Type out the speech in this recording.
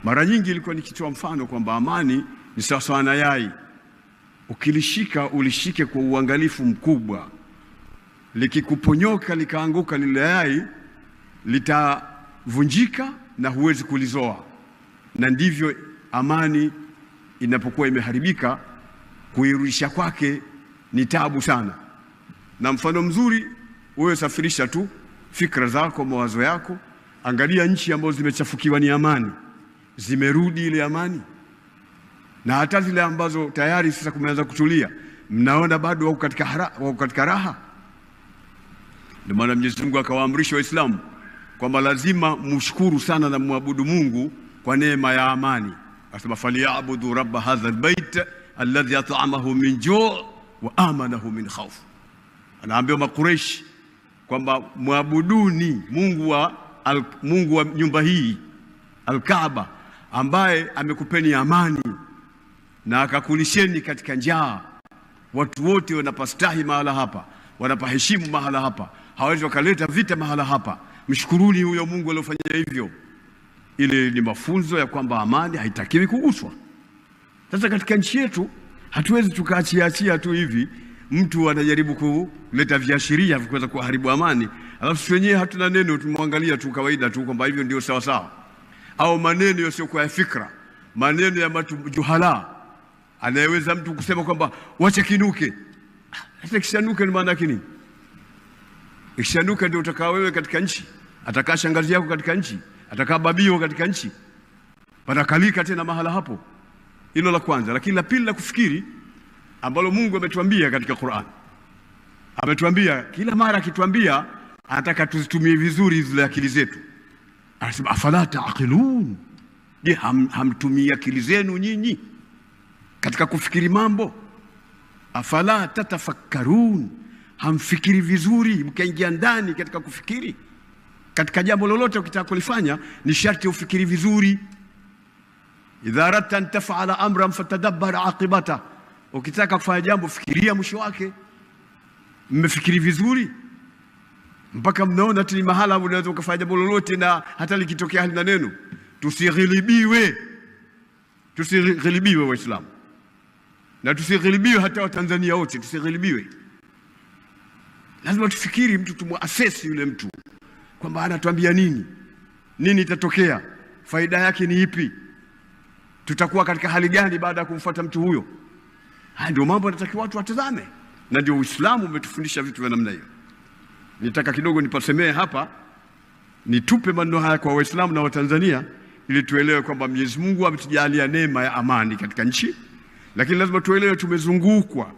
Mara nyingi ilikuwa nikitoa mfano kwamba amani ni sawa na yai. Ukilishika ulishike kwa uangalifu mkubwa. Likikuponyoka likaanguka lile yai, litavunjika na huwezi kulizoa. Na ndivyo amani inapokuwa imeharibika, kuirudisha kwake ni taabu sana. Na mfano mzuri, wewe safirisha tu fikra zako, mawazo yako, angalia nchi ambazo zimechafukiwa ni amani, zimerudi ile amani. Na hata zile ambazo tayari sasa kumeanza kutulia, mnaona bado wako katika raha. Ndio maana Mwenyezi Mungu akawaamrisha Waislamu kwamba lazima mshukuru sana na muabudu Mungu kwa neema ya amani. Akasema falyabudu rabb hadha albayt alladhi at'amahu min ju' wa amanahu min khawf. Anaambia Makureish kwamba muabuduni Mungu wa nyumba hii Al-Kaaba, ambaye amekupeni amani na akakulisheni katika njaa. Watu wote wanapastahi mahala hapa, wanapaheshimu mahala hapa, hawezi wakaleta vita mahala hapa. Mshukuruni huyo Mungu aliyofanya hivyo. Ile ni mafunzo ya kwamba amani haitakiwi kuguswa. Sasa katika nchi yetu hatuwezi tukaachia tu hivi, mtu anajaribu kuleta viashiria vya kuweza kuharibu amani, alafu sisi wenyewe hatuna neno, tumwangalia tu kawaida tu kwamba hivyo ndio sawa sawa. Au maneno yasiyokuwa ya fikra, maneno ya juhala. Anayeweza mtu kusema kwamba wacha kinuke. Hata kishanuka ni maana yake nini? Ikishanuka ndio utakaa wewe katika nchi, atakaa shangazi yako katika nchi, atakaa babio katika nchi, patakalika tena mahala hapo. Hilo la kwanza. Lakini la pili la kufikiri ambalo Mungu ametuambia katika Qur'an, ametuambia kila mara, akituambia anataka tuzitumie vizuri zile akili zetu. Anasema afala taqilun, je, hamtumii akili zenu nyinyi katika kufikiri mambo? Afala tatafakkarun, hamfikiri vizuri mkaingia ndani katika kufikiri. Katika jambo lolote ukitaka kulifanya ni sharti ufikiri vizuri. Idha aradta an taf'ala amran fatadabbar aqibata, ukitaka kufanya jambo fikiria mwisho wake. Mmefikiri vizuri mpaka mnaona ati mahala unaweza ukafanya jambo lolote na hata likitokea halina neno. Tusighilibiwe, tusighilibiwe Waislamu, na tusighilibiwe hata Watanzania wote, tusighilibiwe. Lazima tufikiri, mtu tumuassess yule mtu kwamba anatuambia nini, nini itatokea, faida yake ni ipi, tutakuwa katika hali gani baada ya kumfuata mtu huyo. Haya ndio mambo yanatakiwa watu watazame, na ndio Uislamu umetufundisha vitu vya namna hiyo. Nitaka kidogo nipasemee hapa, nitupe maneno haya kwa Waislamu na Watanzania ili tuelewe kwamba Mwenyezi Mungu ametujalia neema ya amani katika nchi, lakini lazima tuelewe tumezungukwa